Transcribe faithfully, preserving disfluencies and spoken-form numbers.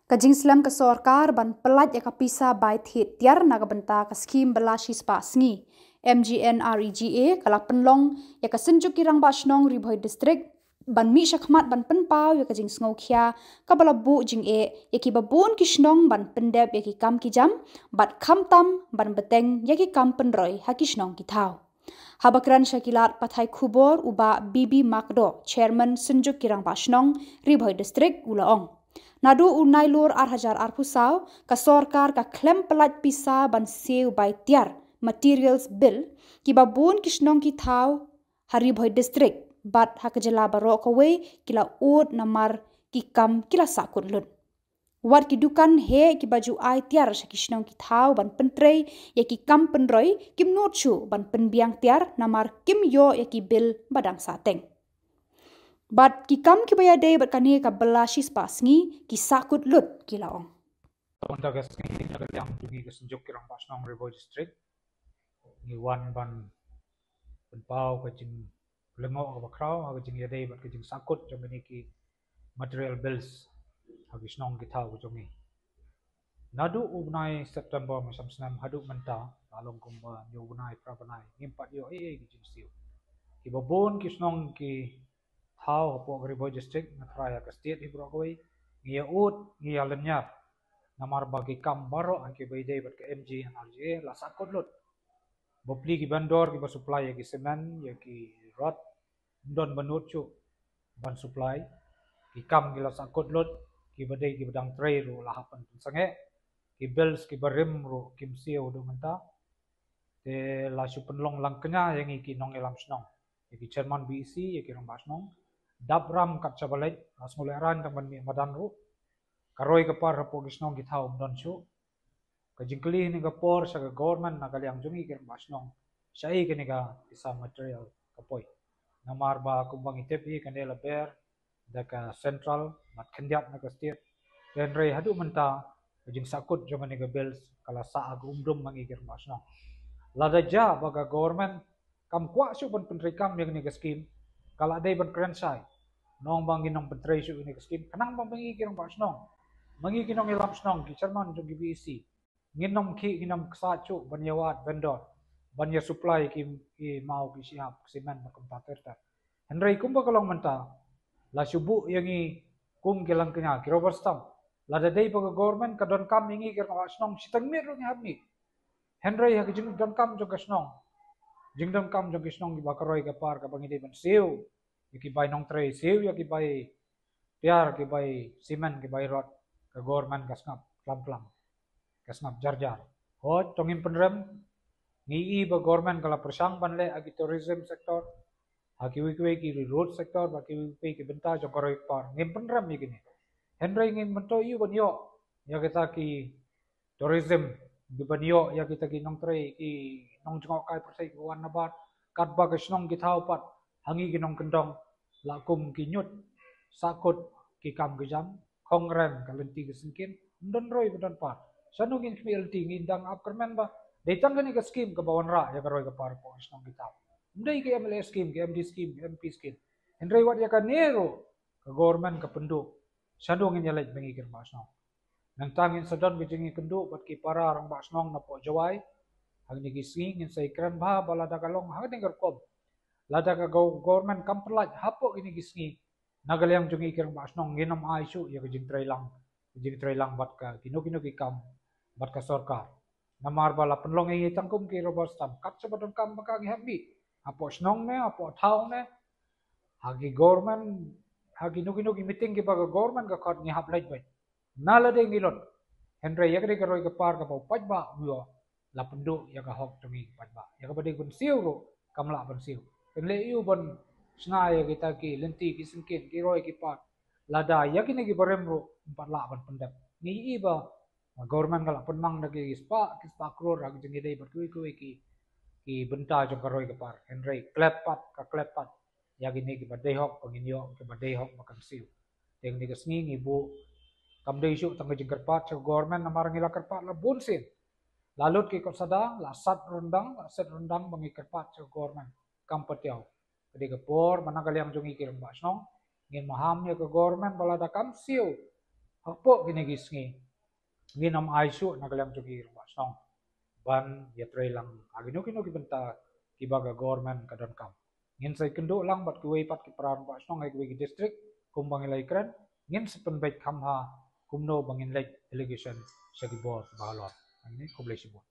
Ka jingslem ka sorkar ban pyllait ïa ka pisa bai thied tiar na ka bynta ka skhim bylla shispah sngi, M G N R E G A, ka la pynlong ïa ka Synjuk ki Rangbah Shnong Ri Bhoi District ban mih shakhmat ban pynpaw ïa ka jingsngewkhia kaba la buh jingeh ïa kiba bun ki shnong ban pyndep ïa ki kam ki jam bad khamtam ban bteng ïa ki kam pynroi ha ki shnong ki thaw. Haba kren sha ki lad pathai khubor, u Bah B B Makdoh, Chairman Synjuk ki Rangbah Shnong Ri Bhoi District, u la ong, naduh u Nailur ar hajar arphew saw, ka sorkar ka khlem pyllait pisa ban siew bai tiar, materials bill, kiba bun ki shnong ki thaw ha Ri Bhoi District bad ha ka jylla baroh kawei ki la ud namar ki kam ki la sahkut lut. Wat ki dukan heh kiba ju ai tiar sha ki shnong ki thaw ban pyntrei ïa ki kam pynroi, kim nud shuh ban pynbiang tiar namar kim ïoh ïa ki bill ba dang sahteng. Bad ki kam kiba ïadei bad kane ka bylla shispah sngi ki sahkut lut, ki la ong. Mynta ka sngi na ka liang jong ngi ka Synjuk ki Rangbah Shnong Ri Bhoi District, ngi wan ban pynpaw ka jinglyngngoh kaba khraw ha ka jingïadei bad ka jingsahkut jong kine ki material bills ha ki shnong ki thaw ka jong ngi. Naduh u bnai September mynshwa snem haduh mynta, la long kumba hynñiew bnai, phra bnai, ngim pat ïoh ei ei ki jingsiew. Kiba bun ki shnong ki thaw hapoh ka Ri Bhoi District, nga tharai ha ka state hi baroh kawei, ngi ïa ud, ngi ïa lynñiar namar ba ki kam baroh ha kiba ïadei bad ka M G N R E G A la sahkut lut. Bapli ki vendor kiba supply ïa ki cement, ïa ki rod, ym don ba nud shuh ban supply. Ki kam ki la sahkut lut, kiba dei kiba dang trei ruh la hap ban pynsangeh. Ki bills kiba rim ruh kim siew haduh mynta. Te la shu pynlong langkñia ïa ngi ki nongïalam shnong, ïa ki chairman B E C, ïa ki rangbah shnong. Dap ram kat shaba leit, la sngewlehraiñ tang ban mih madan ruh. Ka roi ka par hapoh ki shnong ki thaw ym don shuh. Ka jingkylli ha kane ka por sha ka government na ka liang jong ngi ki rangbah shnong, shaei kane ka pisa material ka poi? Namar ba kumba ngi tip hi, kane la ber da ka central bad khyndiat na ka state. Hynrei haduh mynta ka jingsahkut jong kane ka bills ka la sah ha ka umdum ma ngi ki rangbah shnong. Lada jia ba ka government kam kwah shuh ban pyntreikam ïa kane ka skim, ka la dei ban kren shai. Nongba ngin ym pyntrei shuh ïa kane ka skim khnang ba ma ngi ki rangbah shnong, ma ngi ki nongïalam shnong, ki chairman jong ki B E C, ngin ym khih, ngin ym ksa shuh ban ïa wad vendor ban ïa supply ki, ki maw, ki shyiap, ki cement bad kumta ter ter. Hynrei kumba ka long mynta, la shu buh ïa ngi kum ki langkñia, ki rubber stamp. Lada dei ba ka government ka donkam ïa ngi ki rangbah shnong, shiteng miet ruh ngi hap mih. Hynrei ha ka jingdonkam jong ka shnong, jingdonkam jong ki shnong kiba ka roi ka par kaba ngi dei ban siew ïa ki bai nongtrei, siew ïa ki bai tiar, ki bai cement, ki bai rod, ka government ka sngap klam klam, ka sngap jar jar. Hooid, to ngim pynrem, ngi i ba government ka la pyrshang ban leh ha ki tourism sector, ha kiwei kiwei ki road sector, bad kiwei kiwei ki bynta jong ka roi ka par. Ngim pynrem ïa kine. Hynrei ngim myntoi ïa u ban ïoh ïa kita ki tourism, ki ban ïoh ïa kita ki nongtrei, ki nongjngohkai pyrthei kiba wan na bar, katba ka shnong ki thaw pat ha ngi ki nongkyndong la kum ki ñiut, sahkut ki kam ki jam, khongren ka lynti ka syngkien, ym don roi ba don par. Shano ngin khmih lynti, ngin dang ap kyrmen ba dei tang kane ka skim kaba wanrah ïa ka roi ka par hapoh ka shnong ki thaw. Ym dei ka M L A skim, ka M D skim, ka M P skim. Hynrei wat ïa kane ruh ka government ka pynduh. Shano ngin ïaleit ma ngi ki rangbah shnong? Nangta ngin sa don ka jingïakynduh bad ki para rangbah shnong napoh Jowai ha kine ki sngi. Ngin sa ïakren bha ba lada ka long ha kane ka rukom, lada ka go-, government kam pyllait hapoh kine ki sngi, na ka liang jong ngi ki rangbah shnong ngin ym ai shuh ïa ka jingtrei lang, ka jingtrei lang bad ka kino kino ki kam bad ka sorkar. Namar ba la pynlong ïa ngi tang kum ki rubber stamp, kat shaba donkam ba ka ngi hap mih, hapoh shnong ne, hapoh thaw ne, ha ki government, ha kino kino ki meeting kiba ka government ka khot, ngi hap leit beit. Na lade ngi lut. Hynrei ïa ka dei ka roi ka par kaba u paidbah u ïoh, la pynduh ïa ka hok jong ngi paidbah. Ïa kaba dei ban siew ruh kam lah ban siew. Kan leh ïa u ban shna ïa kita ki lynti ki syngkien, ki roi ki par, lada ïa kine ki barim ruh ym pat lah ban pyndep. Ngi i ba government ka la pynmang da ki spah, ki spah klur ha ki jingïadei bad kiwei kiwei ki, ki bynta jong ka roi ka par. Hynrei klet pat, ka klet pat ïa kine kiba dei hok ba ngin ïoh, kiba dei hok ba kan siew. Te kane ka sngi ngi buh kam dei shuh tang ka jingkyrpad sha ka government, namar ngi la kyrpad la bun sien. La lut ki kot sada, la sat ryndang, la sat ryndang ba ngi kyrpad sha ka government, kam patiaw. Ka dei ka por ba na ka liang jong ngi ki rangbah shnong ngin maham ïa ka government ba lada kam siew Hapoh kine ki sngi ngin ym ai shuh na ka liang jong ki rangbah shnong ban ïatrei lang ha kino kino ki bynta kiba ka government ka donkam. Ngin sa ïakynduh lang bad kiwei pat ki para rangbah shnong ha kiwei ki district kumba ngi la ïakren, ngin sa pynbeit kham bha kumno ba ngin leit delegation sha ki bor kiba halor. Hangne khublei shibun.